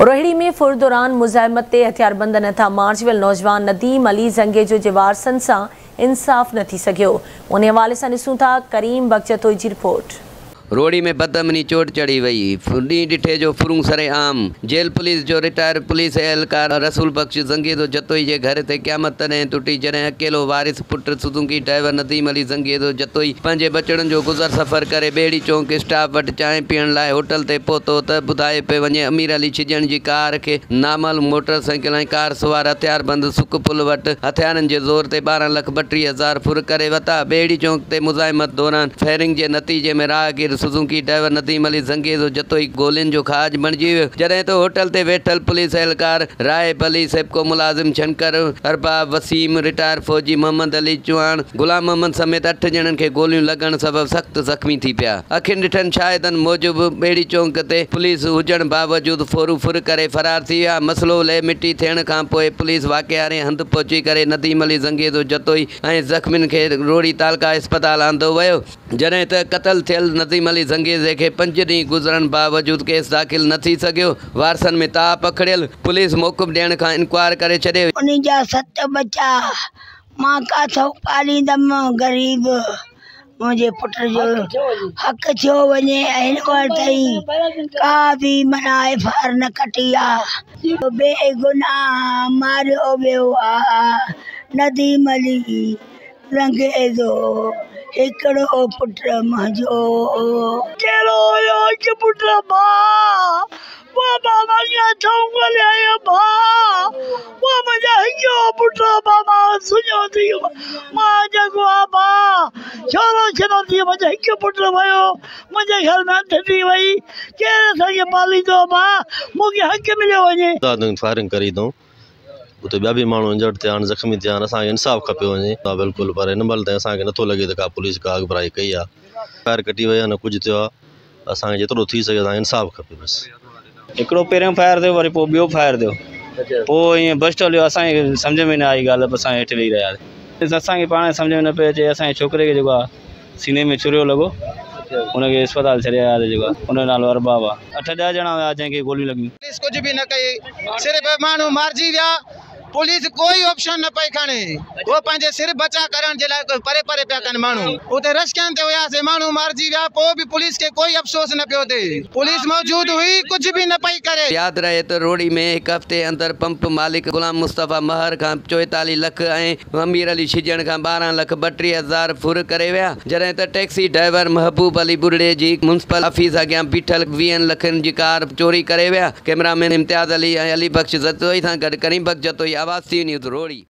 روهڙي ۾ ڦر دوران مزاحمت تي هٿياربندن هٿان مارجي ويل نوجوان نديم علي زنگيجو جي وارثن سان انصاف نه ٿي سگهيو. انهي حوالي سان ڏسون ٿا ڪريم بخش جتوئي جي رپورٽ. روهڙي ۾ بدامني چوٽ چڙهي وئي، ڏينهن ڏٺي جو ڦرون سرعام، جيل پوليس جو رٽائر پوليس اهلڪار رسول بخش زنگيزو جتوئي جي گهر تي قيامت تڏهن ٽٽي جڏهن اڪيلو وارث پٽ سوزوڪي ڊرائيور نديم علي زنگيزو جتوئي پنهنجي ٻچڙن جو گذر سفر ڪري ٻيڙي چونڪ اسٽاپ وٽ چانهه پيئڻ لاء هوٽل تي پهتو ته ٻڌايو پيو وڃي امير علي ڇڄڻ جي ڪار کي نامعلوم موٽر سائيڪل ۽ ڪار سوار هٿياربند سڪ پل وٽ هٿيارن جي زور تي 12 لک 32 هزار ڦر ڪري وتا. ٻيڙي چونڪ تي مزاحمت دوران فائرنگ جي نتيجي ۾ راهگير سوزوڪي ڊرائيور نديم علي زنگيزو جتوئي گولين جو کاڄ بڻجي ويو جڏهن ته هوٽل تي ويٺل پوليس اهلڪار راهب علي سيپڪو ملازم شنڪر ارباب وسيم رٽائر فوجي محمد علي چوهاڻ غلام محمد سميت اٺ ڄڻن کي گوليون لڳڻ سبب سخت زخمي ٿي پيا. اکين ڏٺن شاهدن موجب ٻيڙي چونڪ تي پوليس هجڻ باوجود ڦورو ڦر ڪري فرار ٿي ويا. مسئلو لئه مٽي ٿيڻ کان پوء پوليس واقعي واري هنڌ پهچي ڪري نديم علي زنگيزو جتوئي ۽ زخمين کي روهڙي تعلقه اسپتال آندو ويو. جڏهن ته قتل ٿيل نديم علي زنگيزي کي پنج ڏينهن گذرڻ باوجود ڪيس داخل نه ٿي سگهيو، وارثن ۾ تاء پکڙيل، پوليس موقف ڏيڻ کان انڪار ڪري ڇڏيو. انهي جا ست ٻچا مان ڪاٿئون پاليندم غريب منهنجي پٽ جو حق ٿيو وڃي ۽ هن وقت تائين ڪا به معنيٰ ايف I R نه ڪٽي آ بي گناهه ماريو ويو آ نديم علي رنگيزو هڪڙو پٽ منهنجو. ڪهڙو هيو هڪ پٽ ڀاء بابا مان ڪاٿئون ڳوليان ڀاء اهو منهنجا هڪڙو پٽ بابا سڃو ٿي مان جيڪو آ ڀاء ڇورو ڇنو ٿي منهنجو هڪ پٽ ويو منهنجي گهر ۾ انڌ ٿي وئي ڪير اسان کي پاليندو ڀاء مون کي حق مليو وڃي. فائرنگ ڪري اٿئون اتي ٻيا به ماڻهو انجرڊ ٿيا آهن زخمي ٿيا آهن اسان کي انصاف کپيو وڃي ها بلڪل پر هن مهل تائين اسان کي نٿو لڳي ته ڪا پوليس ڪا اڳڀرائي ڪئي آهي فائر ڪٽي وئي آهي نه ڪجهه ٿيو آهي اسان کي جيترو ٿي سگهي اسان کي انصاف کپي بس. هڪڙو پهريون فائر ٿيو وري پوء ٻيو فائر ٿيو پوء ائين بسٽ هليو اسان کي سمجهه ۾ نه آئي ڳالهه پوء اسان هيٺ ويهي رهياسين اسان کي پاڻ سمجهه ۾ نه پيو اچي اسان جي ڇوڪري کي جيڪو آهي سيني ۾ ڇريو لڳو ان کي اسپتال ڇڏي آياسين جيڪو آهي ان جو نالو ارباب آهي اٺ ڏهه ڄڻا هيا جنهن کي گوليون لڳيون. پوليس ڪجهه به نه ڪئي صرف ماڻهو مارجي ويا پوليس ڪوئي آپشن نه پئي کڻي هو پنهنجي سر بچا ڪرڻ جي لاء پري پري پيا ڪن ماڻهو اتي رشڪن تي هياسي ماڻهو مارجي ويا پوء به پوليس کي ڪوئي افسوس نه پيو ٿئي پوليس موجود هئي ڪجهه به نه پئي ڪري. ياد رهي ته روهڙي ۾ هڪ هفتي اندر پمپ مالڪ غلام مصطفيٰ مهر کان 44 لک ۽ امير علي ڇڄڻ کان 12 لک 32 هزار ڦر ڪري ويا جڏهن ته ٽيڪسي ڊرائيور محبوب علي ٻرڙي جي ميونسپل آفيس اڳيان بيٺل ويهن لکن جي ڪار چوري ڪري ويا ڪئميرا مين امتياز علي ۽ علي بخش جتوئي سان گڏ ڪريم بخش جتوئي آواز ٽي وي نيوز روهڙي.